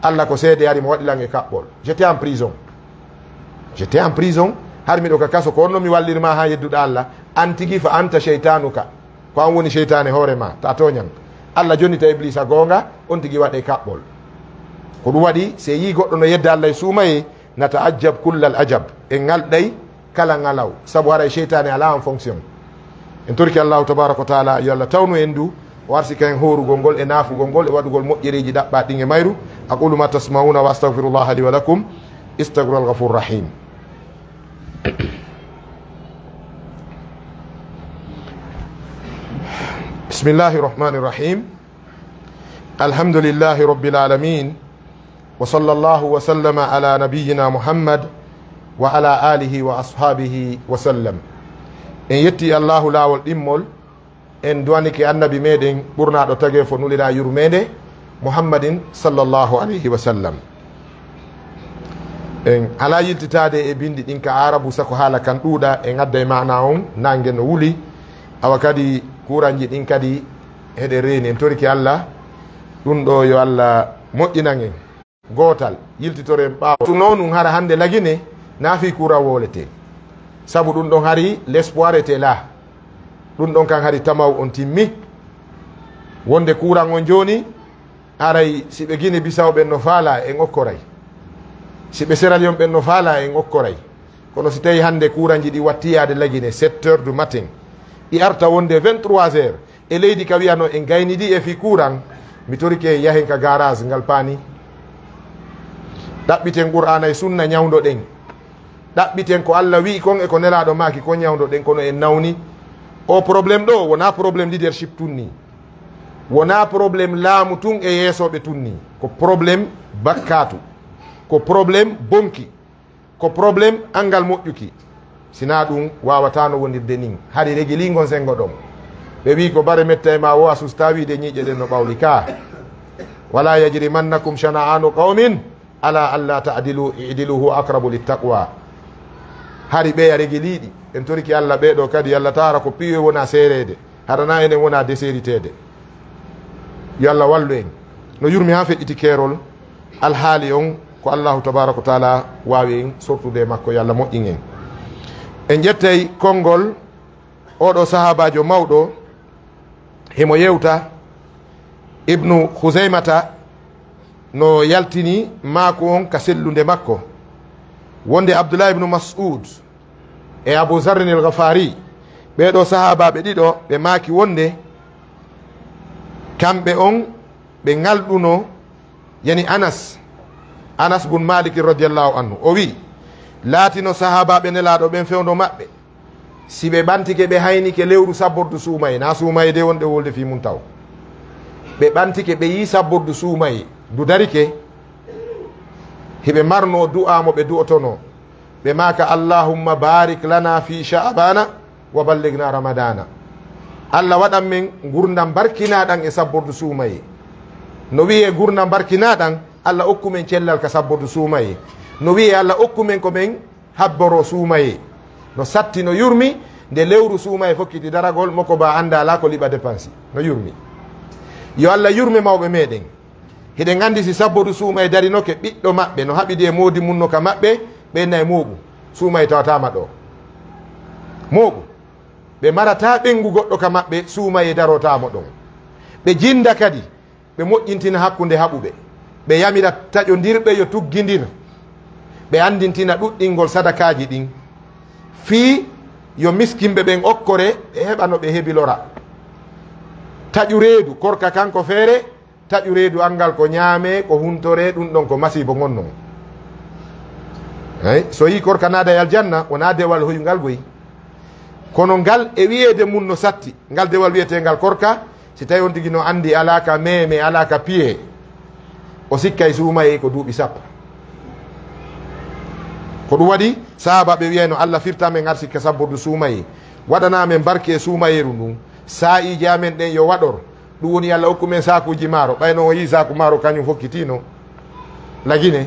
Allah ko seede ari mo waɗi lan e kaɓɓol. J'étais en prison. J'étais en prison. Har miɗo ka kaso, ko on no mi wallirma haa yedduɗa Allah. An tigi fa anta shaytanuka. Ko an woni seytaane hoore ma, ta tooñan. Allah jonnita Ibliisa goonga, on tigi waɗe kaɓɓol. Ko ɗum waɗi, si yii goɗɗo no yedda Allah e suumaye, na ta'ajjab kullal ajab. En ŋalɗay kala ŋalaw. Sabu haray seytaane alaa en fonction. En torki Allahu tabaaraka wa taala, yo Allah tawnu en du, o arsika en hoorugol ngol e naafugol ngol e waɗugol moƴƴereeji ɗaɓɓaaɗi ɗin e mayru. أقول ما تسمعون وأستغفر الله لي ولكم. استغفر الغفور الرحيم. بسم الله الرحمن الرحيم. الحمد لله رب العالمين. وصلى الله وسلم على نبينا محمد وعلى آله وأصحابه وسلم. En yetti Allahu laawol ɗimmol, en duwanike annabi meɗen ɓurnaaɗo tageefo, nulira yurmeende, Muhammadin sallallahu alayhi wa sallam. En alaa yiltitaade e binndi ɗin ka Aarabu, sako haala kan ɗuuɗa, en adda e maana on, naange no wuli, awa kadi kuuranji ɗin kadi heɗe reeni. En toriki Allah, ɗum ɗo yo Allah moƴƴinan en. Gootal, yiltitoren ɓaawo. Tun noon, ɗum hara hannde Lagine, na fii kuuran wooletee. Sabu ɗum ɗon hari, l'espoir était là. Ɗum ɗon kan hari tamaw on timmi. Wonde kuuran on jooni, aray si ɓe Guinée Bissau ɓen no faalaa, en okkoray. Si ɓe Sierra Leone ɓen no faalaa, en okkoray. Kono si tawi hannde kuuranji ɗi wattiyaade Lagine sept heures du matin, ɗi arta wonde vingt-trois heures, e leydi ka wiyano en gaynidi e fii kuuran, mi torike yahen ka garage ngal paani. Ɗaɓɓiten Qur'aana e Sunna ñawndoɗen. Ɗaɓɓiten ko Allah wi'i kon e ko Nelaaɗo maaki kon ñawndoɗen, kono en nawni. O problème ɗo wonaa problème leadership tun ni. Wonaa problème laamu tun e yeesooɓe tun ni. Ko problème bakkaatu. Ko problème bonki. Ko problème anngal moƴƴuki. Sinaa ɗum, waawataano wondirde nin. Hari regili ngon senngo ɗon. Ɓe wi'i ko bare metta e ma wo a sustaa wi'ude ñiiƴe ɗen no ɓawli ka. Wala yajrimannakum shana'anu qawmin ala alla ta'dilu, i'dilu huwa aqrabu littaqwa. Hari ɓeya regiliiɗi. En toriki Allah ɓee ɗo kadi, Allah taara ko piiwe wona seereede. Haɗana enen wona deseriteede. Yo Allah wallu en. No yurmi haa feƴƴiti keerol, alhaali on ko Allahu tabaaraka wa taala waawi en sortude e makko, yo Allah moƴƴin en. En ƴettay konngol oɗo sahaabaajo mawɗo, himo yewta Ibnu Huzaymata no yaltini maaku on ka sellunde makko, wonde Abdullah ibnu Mas'ud e Abu Zarrin el Ghafari, ɓee ɗoo sahaabaaɓe ɗiɗo, ɓe maaki wonde kamɓe on ɓe ŋalɗuno, yani Anas, Anas bun Malik radiyallahu anhu, o wi'i, laatino sahaabaaɓe Nelaaɗo ɓen fewndo maɓɓe, si ɓe ɓantike ɓe haynike lewru sabbordu suumaye, na suumaye de wonɗe wolde fii mun taw. Ɓe ɓantike ɓe yi'i sabbordu suumaye du darike, hiɓe marnoo du'aa mo ɓe du'otonoo. Ɓe maaka, "Allahumma barik lana fi sha'bana wa ballighna ramadana." Allah waɗan men ngurndan barkinaaɗan e sabbordu suumaye. No wi'ee ngurndan barkinaaɗan, Allah okku men cellal ka sabbordu suumaye. No wi'ee Allah okku men ko men habboroo suumaye. No satti, no yurmi, nde lewru suumaye fokkiti daragol, moko ba annda alaa ko liɓa dépense. No yurmi. Yo Allah yurme mawɓe meɗen. Hiɗen anndi si sabbodu suumaye darinoke ɓiɗɗo maɓɓe, no haɓidi e moodi mun no ka maɓɓe, ɓe nay mooɓu. Suumaye tawataama ɗo. Mooɓu. Ɓe marataa ɓengu goɗɗo ka maɓɓe, suumaye darotaamo ɗon. Ɓe jinda kadi, ɓe moƴƴintina hakkunde haɓuɓe. Ɓe yamira taƴondirɓe yo tuggindir. Ɓe anndintina ɗuɗɗingol sadakaaji ɗin. Fii yo miskinɓe ɓen okkore, ɓe heɓa no ɓe hebilora. Taƴu reedu, korka kanko feere, taƴu reedu anngal ko ñaamee, ko huntoree, ɗum ɗon ko masiibo ngonnon. Hey, so yii korka naada e aljanna, wonaa dewal hoyungal goy. Kono ngal e wiyeede mun no satti, ngal dewal wiyeteengal korka, si tawi on tigi no anndi alaa ka meeme, alaa ka piye, o sikkay suumayee ko duuɓi sappo. Ko ɗum waɗi sahaabaaɓe wiyayno, "Allah firta men arsike sabbordu suumayee, waɗana men barke e suumayeeru ndun, saa'iiji amen ɗen yo waɗor." Ɗum woni Allah hokku men saakuuji maaro, ɓay non o yii saaku maaro kañum fokkitiino Lagine.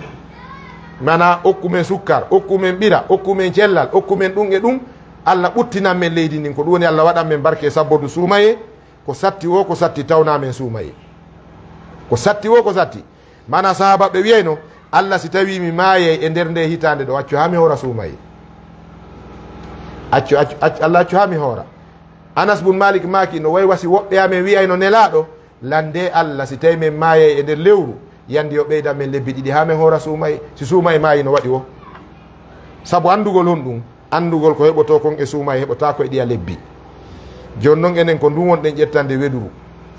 Mana hokku men sukkar, hokku men ɓira, hokku men cellal, hokku men ɗum e ɗum. Allah ɓuttinan men leydi ndin, ko ɗum woni Allah waɗan men barke e sabbordu suumayee. Ko satti woo ko satti, tawna men suumayee. Ko satti woo ko satti. Mana sahaabaaɓe wiyayno, "Allah, si tawii mi maayay e nder ndee hitaande ɗoo, accu haa mi hoora suumayee. Accu, accu, accu, Allah, accu haa mi hoora." Anas bun Malik maaki, "No way wa si woɓɓe amen wiyayno, Nelaaɗo, landee Allah, si tawii men maayay e nder lewru, yandi yo ɓeydan men lebbi ɗiɗi haa men hoora suumayee. Si suumayee maayii no waɗi woo?" Sabu anndugol honɗum? Anndugol ko heɓotoo kon e suumayee heɓotaako e ɗiya lebbi. Jooni non enen ko ndun wonɗen ƴettande weduru.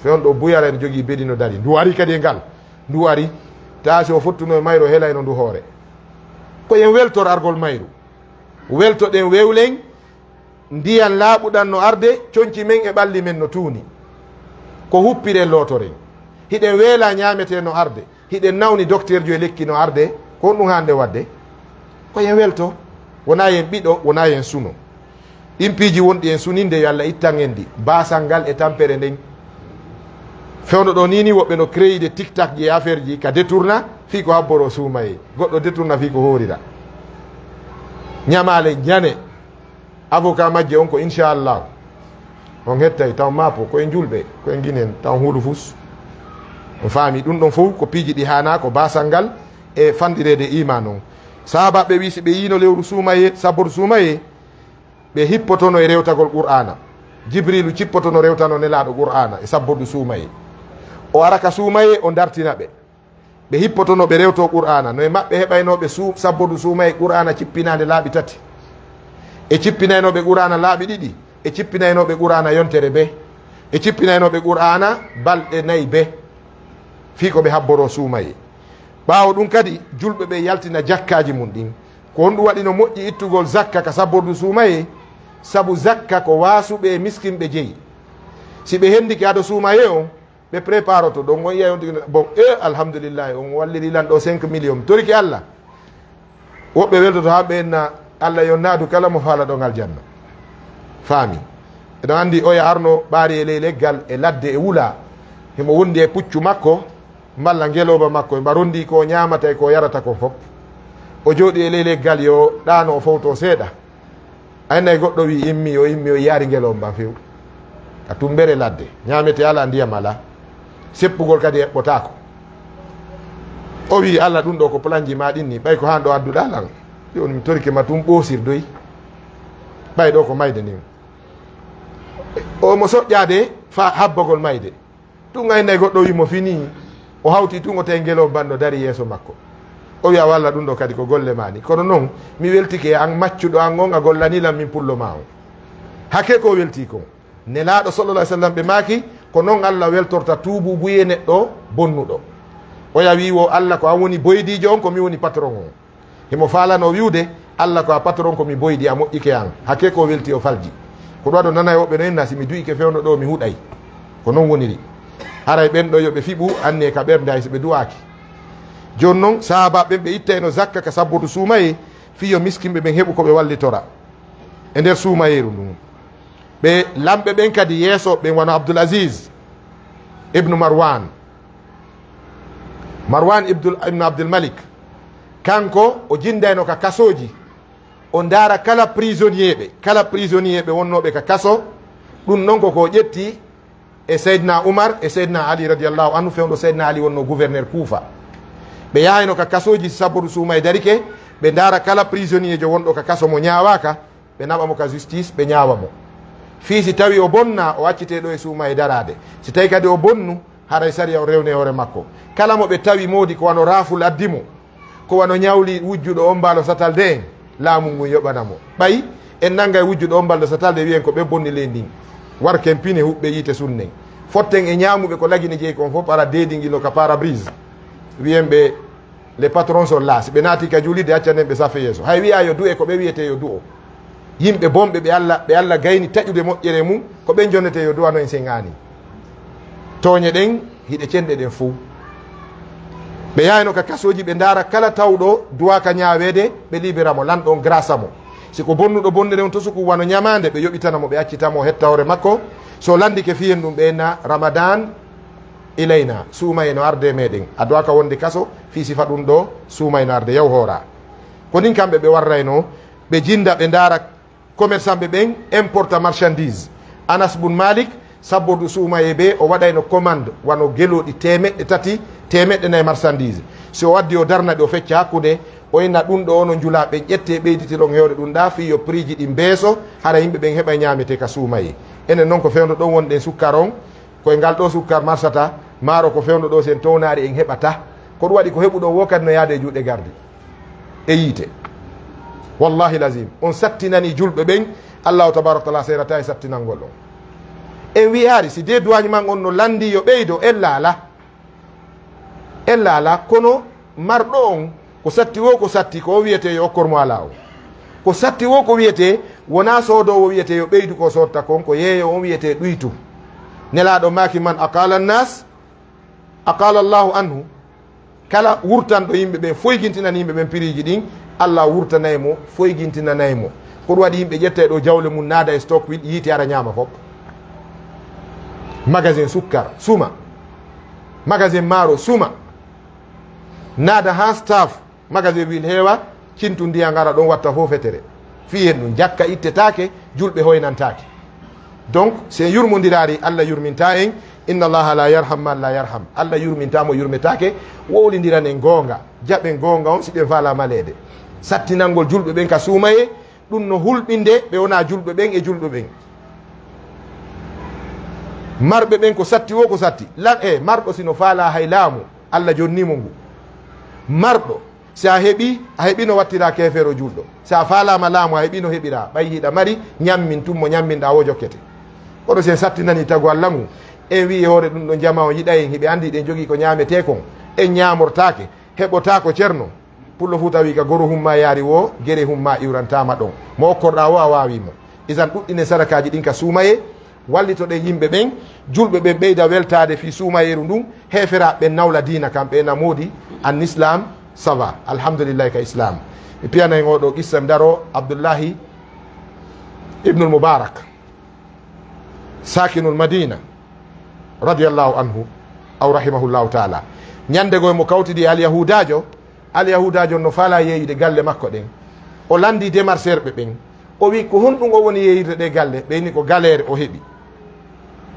Fewndo o buyara ene jogii beɗi no dari. Ndu ari kadi e ngal. Ndu ari. Taa si o fottuno e mayru o helayno ndu hoore. Ko en weltor argol mayru. Weltoɗen wewlen, ndiyan laaɓuɗan no arde, conci men e ɓalli men no tuuni. Ko huppiren lootoren. Hiɗen weela ñaametee no arde. Hiɗen nawni dokteerjo e lekki no arde, ko honɗum haande waɗde? Ko yen welto, wonaa yen ɓiɗo, wonaa yen suno. Ɗin piiji wonɗi en suninde, yo Allah ittan en ɗi. Baasal ngal e tampere nden. Fewndo ɗoo nii nii woɓɓe no créer de tiktak ji e affaire ji ka détourna, fii ko habboroo suumayee. Goɗɗo détourna fii ko hoorira. Ñamaale ñane. Avocat majje on ko inchallah. On hettay taw maapo ko en julɓe, ko en ginen taw huulu fus. On faami ɗum ɗon fof ko piiji ɗi haanaa ko baasal ngal e fanɗireede iman on. Sahaabaaɓe ɓe wi si ɓe yiino lewru suumayee, sabboru suumayee, ɓe hippotono e rewtagol Qur'aana. Jibriilu cippotono rewtano Nelaaɗo Qur'aana e sabbodu suumayee. O ara ka suumayee, o dartina ɓe. Ɓe hippotono ɓe rewto Qur'aana. No e maɓɓe heɓaynooɓe suu-, sabbodu suumayee Qur'aana cippinaande laaɓi tati. E cippinaynooɓe Qur'aana laaɓi ɗiɗi. E cippinaynooɓe Qur'aana yontere bee. E cippinaynooɓe Qur'aana balɗe nay bee. Fii ko ɓe habboroo suumayee. Ɓaawo ɗum kadi, julɓe ɓe yaltina jakkaaji mum ɗin. Ko honɗum waɗi no moƴƴi ittugol zakka ka sabbordu suumayee? Sabu zakka ko waasuɓe e miskinɓe jeyi. Si ɓe hendike ado suumayee on, ɓe préparoto ɗon, on yi'ay on tigi, bon, e alhamdulillahi, on walliri lan ɗo cinq millions, mi torike Allah. Woɓɓe weltoto haa ɓe enna, Allah yo naadu kala mo faala ɗon aljanna. Faami. Eɗon anndi oya arno ɓaari e ley leggal, e ladde, e wula. Himo wondi e puccu makko, malla ngelooba makko, e mba rondi ko o ñaamata e ko o yarata kon fof. O jooɗi e ley leggal, yo ɗaano o fowto seeɗa. Ay nay goɗɗo wi immi, o immi, o yaari ngelooba few. Ka tumbere ladde, ñaamete alaa, ndiyam alaa. Seppugol kadi eɓɓotaako. O wi, "Allah, ɗum ɗo ko planji ma ɗin ni, ɓay ko haan ɗo adduɗaa lan. Jooni mi torike ma tun ɓoosirdoy. Ɓay ɗo ko mayde nin." O mo soƴƴaade fa habbagol mayde. Tun ay nay goɗɗo wi mo fini, o hawti tun o tawi ngelooba no dari yeeso makko. O wi, "A walla ɗum ɗo kadi ko golle ma ni. Kono non, mi weltike e an maccuɗo an on, a gollani lan min pullo ma on." Hakke ko welti kon. Nelaaɗo sallallahu alaihi wasallam ɓe maaki, "Ko non Allah weltorta tuububuye neɗɗo bonnuɗo." Oya wi wo, "Allah ko an woni boydiijo on, ko mi woni patron on." Himo faalano wi'ude, "Allah ko a patron, ko mi boydi, a moƴƴike an." Hakke ko welti o falji. Ko ɗum waɗo nanay woɓɓe no inna, "Si mi du'ike fewndo ɗo, mi huɗay." Ko non woniri. Haray ɓen ɗo yo ɓe fiɓu, anne ka ɓernde hay so ɓe du'aaki. Jooni non, sahaaba ɓen ɓe ittayno zakka ka sabbodu suumayee, fii yo miskinɓe ɓen heɓu ko ɓe wallitora e nder suumayeeru ndun. Ɓe lamɓe ɓen kadi yeeso ɓen wano Abdul Aziz ibnu Marwan. Marwan ibdul, ibnu Abdul Malik, kanko o jindayno ka kasooji, o ndaara kala prisonnier ɓe, kala prisonnier ɓe wonnooɓe ka kaso, ɗum non ko ko ƴetti e Seydina Umar e Seydina Ali radiyallahu anhu, fewndo Seydina Ali wonno gouverneur Kuufa. Ɓe yahayno ka kasooji si sabbodu suumayee darike, ɓe ndaara kala prisonnier jo wonɗo ka kaso mo ñaawaaka, ɓe naɓa mo ka justice, ɓe ñaawa mo. Fii si tawi o bonna, o accitee ɗo e suumayee daraade. Si tawi kadi o bonnu, haray sariya o rewne hoore makko. Kala mo ɓe tawi moodi ko wano raaful addi mo, ko wano ñawli wujjuɗo ombaalo satalde en, laamu ngun yoɓana mo. Ɓay en nangay wujjuɗo ombalɗo satalde, wi'en ko ɓe bonni ley ndin. Warken pine, huɓɓe yiite, sunnen. Fotten e ñaamuɓe ko lagine jeyi kon fof, ara deedi ngilo ka pare-brise. Wi'en ɓe, "Les patrons sont là." Si ɓe naati ka juulirde, accanen ɓe safe yeeso. Hay wi'a yo du'e, ko ɓe wi'etee yo du'o. Yimɓe bonɓe ɓe Allah, ɓe Allah gayni taƴude moƴƴere mum, ko ɓen jonnetee yo du'ano en sen aani. Tooñe ɗen, hiɗe cenɗe ɗen fow. Ɓe yahayno ka kasooji, ɓe ndaara kala tawɗo duwaaka ñaaweede, ɓe libera mo, lanɗo on grasa mo. Si ko bonnuɗo bonde nden on to suku wano ñamaande, ɓe yoɓitana mo, ɓe accita mo, o hetta hoore makko. So landike fii en ɗum, ɓe inna Ramadan ilayna, suumaye no arde meɗen. A duwaaka wonde kaso, fii sifa ɗum ɗo, suumaye no arde, yaw hoora. Ko nin kamɓe ɓe warrayno, ɓe jinda, ɓe ndaara commerçant ɓe ɓen importa marchandise. Anas bun Malik, sabbordu suumaye ɓe, o waɗayno commande, wano gelooɗi teemeɗɗe tati, teemeɗɗe nayi marchandise. Si o addi, o darna ɗi, o fecca hakkunde, o inna ɗum ɗo ono njula, ɓe ƴette, ɓeyditiron hewre ɗum ɗa, fii yo prix ji ɗin beeso, hara yimɓe ɓen heɓa ñaamete ka suumaye. Enen non ko fewndo ɗon wonɗen sukkar on, koye ngal ɗo sukkar marsata, maaro ko fewndo ɗo sen townaari en heɓata. Ko ɗum waɗi ko heɓuɗon wo kadi no yaade e juuɗe gardi e yiite. Wallahi lazim, on sattinani julɓe ɓen, Allahu tabaraka wa taala seerata e sattinangol on. En wi'aari si de douane man on no landi yo ɓeydo, ella ala. Ella ala, kono marɗo on, ko satti wo ko satti, ko o wiyete yo okkor mo ala o. Ko satti wo ko wiyete, wona soodoowo wiyete yo ɓeydu ko sodta kon, ko yeeyo on wiyete ɗuytu. Nelaaɗo maaki man aqala nnas, aqala Allahu anhu. Kala wurtanɗo yimɓe ɓen, foygintinani yimɓe ɓen piriiji ɗin, Allah wurtanay mo, foygintinanay mo. Ko ɗum waɗi yimɓe ƴetta e ɗo jawle mum, naada e stock wil, yiiti ara ñaama fof. Magasin sukkar, suma. Magasin maaro, suma. Naada haa staff, magasin wil heewa, cintu ndiya ngara ɗon watta fof fetere. Fii en ɗum, jakka ittetaake, julɓe hoynantaake. Donc, si en yurmondiraari, Allah yurminta en. Inna Allaha la yarham man la yarham. Allah yurminta mo yurmetaake. Wowlindiran en goonga. Jaɓen goonga on si ɓe faalaa maleede. Sattinangol julɓe ɓen ka suumaye, ɗum no hulɓinde ɓe wonaa julɓe ɓen e julɓe ɓen. Marɓe ɓen ko satti wo ko satti. Lan e marɗo si no faalaa hay laamu, Allah jonni mo ngu. Marɗo, si a heɓi, a heɓi no wattira keefeero julɗo. Si a faalaama laamu, a heɓi no heɓira. Ɓay hiɗa mari, ñammin tun mo ñamminɗa wo jokkete. Kono si en sattinani tagu Allah ngu, en wi'i hoore ɗum ɗon jama on yiɗay en, hiɓe anndi ɗen jogii ko ñaametee kon, en ñaamortaake, heɓotaako Ceerno. Pullo Fuuta wi'i ka goro humma yaari wo, gere humma iwrantaama ɗon. Mo okkorɗaa wo a waawi mo. Isan ɗuɗɗinen sadakaaji ɗin ka suumaye, wallitoɗen yimɓe ɓen, julɓe ɓen ɓeyda weltaade fii suumayeeru ndun, heeferaaɓe ɓen nawla diina kamɓe na moodi, an islam, ça va, alhamdulillahi ka islam. Mi piyana en oo ɗoo qissa, mi daroo Abdullahi ibnul Mubarak, saakinul Madina, radiyallahu anhu, aw rahimahullahu taala. Ñande goo e mo kawtidi e alyahudaajo, alyahudaajo on no faalaa yeeyude galle makko ɗen. O lanndii demarseerɓe ɓen. O wi'i, "Ko honɗum o woni yeeyirde ɗee galle?" Ɓe inni ko galeere o heɓi.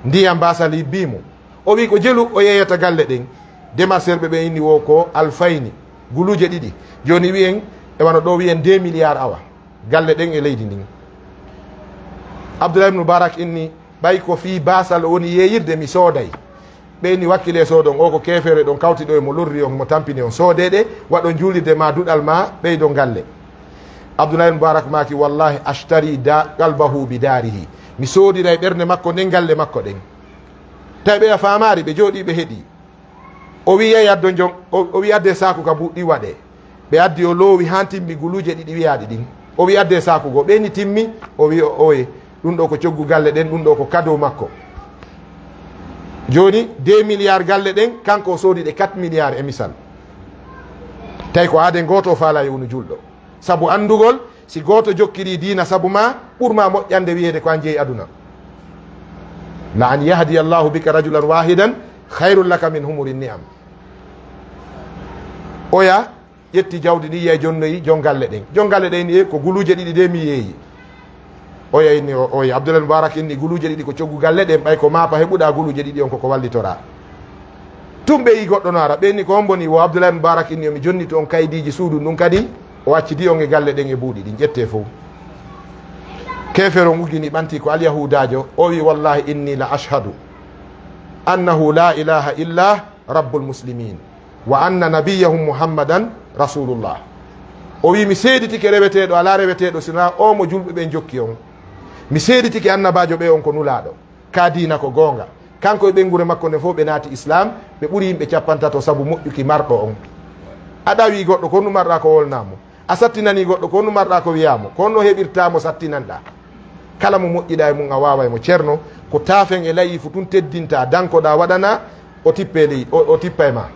Ndiyam baasal yibbii mo. O wi'i, "Ko jelu o yeeyata galle ɗen?" Demarseerɓe ɓen inni wo ko alfayni, guluuje ɗiɗi. Jooni wi'en, e wano ɗoo wi'en deux milliards awa. Galle ɗen e leydi ndin. Abdullah ibn Mubarak inni, ɓay ko fii baasal o woni yeeyirde, mi sooday. Ɓe inni, "Wakkile soodon, o ko keefeero, ɗon kawti ɗo e mo lorri on, mo tampini on. Soodee ɗe, waɗon juulirde ma duɗal ma, ɓeydon galle." Abdullah ibn Mubarak maaki, "Wallahi, ashtari da, qalbahu bi darihi. Mi soodiray ɓernde makko nden galle makko ɗen." Tawi ɓe a faamaari, ɓe jooɗii, ɓe heɗii. O wi'i, "Yahi addo jon-, o, o wi'i, adde saaku ka buuɗi waɗe." Ɓe addi, o loowi haa timmi guluuje ɗiɗi wiyaaɗi ɗin. O wi'i, "Adde saaku goo." Ɓe ni timmi, o wi'i, "O, oye, ɗum ɗo ko coggu galle ɗen, ɗum ɗo ko kado makko." Jooni, deux milliards galle ɗen, kanko o soodi ɗe quatre milliards e misal. Tawi ko aaden gooto o faalaa yo wonu julɗo. Sabu anndugol, si gooto jokkiri diina sabu ma, ɓur ma moƴƴande wiyeede ko an jeyi aduna. "La an yahdiya Allahu bika rajulan wahidan khayrun laka min humuri ni'am." Oya ƴetti jawdi ndi, yehi jonnoyi jon galle ɗen. Jon galle ɗen ni, "E, ko guluuje ɗiɗi de mi yeeyi." Oya inni, o, oya Abdullah Mubarak inni, "Guluuje ɗiɗi ko coggu galle ɗen, ɓay ko maafa heɓuɗa guluuje ɗiɗi on, koko wallitoraa." Tun ɓe yi goɗɗo no ara, ɓe inni, "Ko hombo ni?" Wo Abdullah Mubarak inni, "Yo mi jonnito on kaydiiji suudu ndun kadi, o accidi on e galle ɗen e buuɗi ɗin, ƴettee fow." Keefeero on uggini ɓanti ko alyahudaajo, o wi, "Wallahi inni la ashhadu annahu la ilaha illa rabbul muslimin, wa anna nabiyyahum Muhammadan rasulullah." O wi, "Mi seeditike reweteeɗo alaa reweteeɗo sinaa o mo julɓe ɓen jokki on. Mi seeditike annabaajo ɓe on ko nulaaɗo. Ka diina ko goonga. Kanko e ɓeynguure makko nden fof ɓe naati Islam, ɓe ɓuri yimɓe cappantato sabu moƴƴuki marɗo on." A ɗawi goɗɗo, ko honɗum marɗa ko wolnaa mo? A sattinanii goɗɗo, ko honɗum marɗa ko wiyaa mo? Ko honno heɓirtaa mo sattinanɗaa? Kala mo moƴƴiɗaa e mum, a waaway mo. Ceerno, ko taafen e layiifu tun teddintaa, dankoɗaa waɗanaa, o tippee ley, o, o tippa e maa.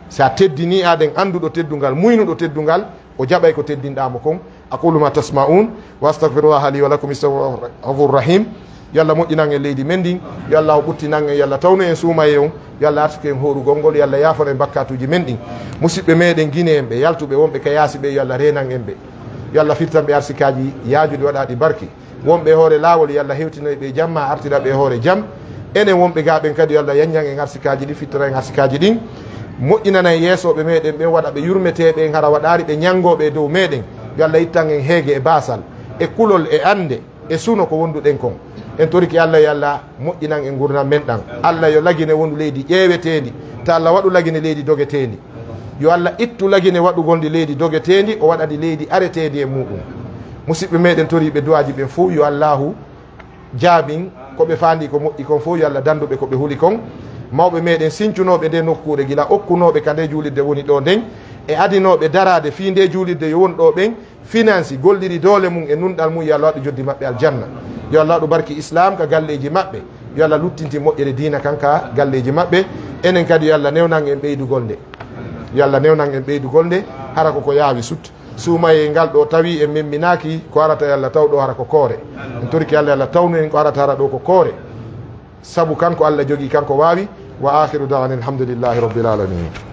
Si a teddinii aɗen annduɗo teddungal, muynuɗo teddungal, o jaɓay ko teddinɗaa mo kon. أقول ما تسمعون وأستغفر الله لي ولكم إنه هو الغفور الرحيم. Yo Allah moƴƴinan en leydi men ndin, yo Allah o ɓuttinan en, yo Allah tawnu en suumaye on, yo Allah artuku en hoorugol ngol, yo Allah yaafano en bakkaatuuji men ɗin. Musiɓɓe meɗen Gine en ɓe yaltuɓe wonɓe ka yaasi ɓe, yo Allah reenan en ɓe. Yo Allah firtan ɓe arsikaaji yaajuɗi waɗaaɗi barki. Wonɓe e hoore laawol, yo Allah hewtinoy ɓe jam, ma artira ɓe e hoore jam. Enen wonɓe gaa ɓen kadi, yo Allah yanñan en arsikaaji ɗin, fittira en arsikaaji ɗin. Moƴƴinana en yeesooɓe meɗen ɓen, waɗa ɓe yurmeteeɓe en, hara waɗaali ɓe ñanngooɓe e dow meɗen. Yo Allah ittan en heege e baasal, e kulol e annde, e suno ko wonduɗen kon. En torike Allah, yo Allah moƴƴinan en ngurndan men ɗan. Allah yo Lagine wondu leydi ƴeeweteendi, ta Allah waɗu Lagine leydi dogeteendi. Yo Allah ittu Lagine waɗugol ndi leydi dogeteendi, o waɗa ndi leydi areteendi e muɗum. Musiɓɓe meɗen toriiɓe du'aaji ɓen fow, yo Allahu jaabin ko ɓe faandi ko moƴƴi kon fow, yo Allah dandu ɓe ko ɓe huli kon. Mawɓe meɗen sincunooɓe nde nokkuure, gila okkunooɓe ka nde juulirde woni ɗo nden, e adinooɓe daraade fii nde juulirde yo won ɗo ɓen, finansi, golliri doole mum e nunɗal mum, yo Allah waɗu joddi maɓɓe aljanna. Yo Allah waɗu barki Islam ka galleeji maɓɓe. Yo Allah luttintin moƴƴere diina kan ka galleeji maɓɓe. Enen kadi, yo Allah newnan en ɓeydugol nde. Yo Allah newnan en ɓeydugol nde, hara ko ko yaawi sut. Suumayee ngal ɗo tawi en memminaaki, ko arata yo Allah taw ɗo hara ko koore. En torike Allah, yo Allah tawnu en ko arata hara ɗo ko koore. Sabu kanko Allah jogii, kanko waawi. وآخر دعوانا أن الحمد لله رب العالمين.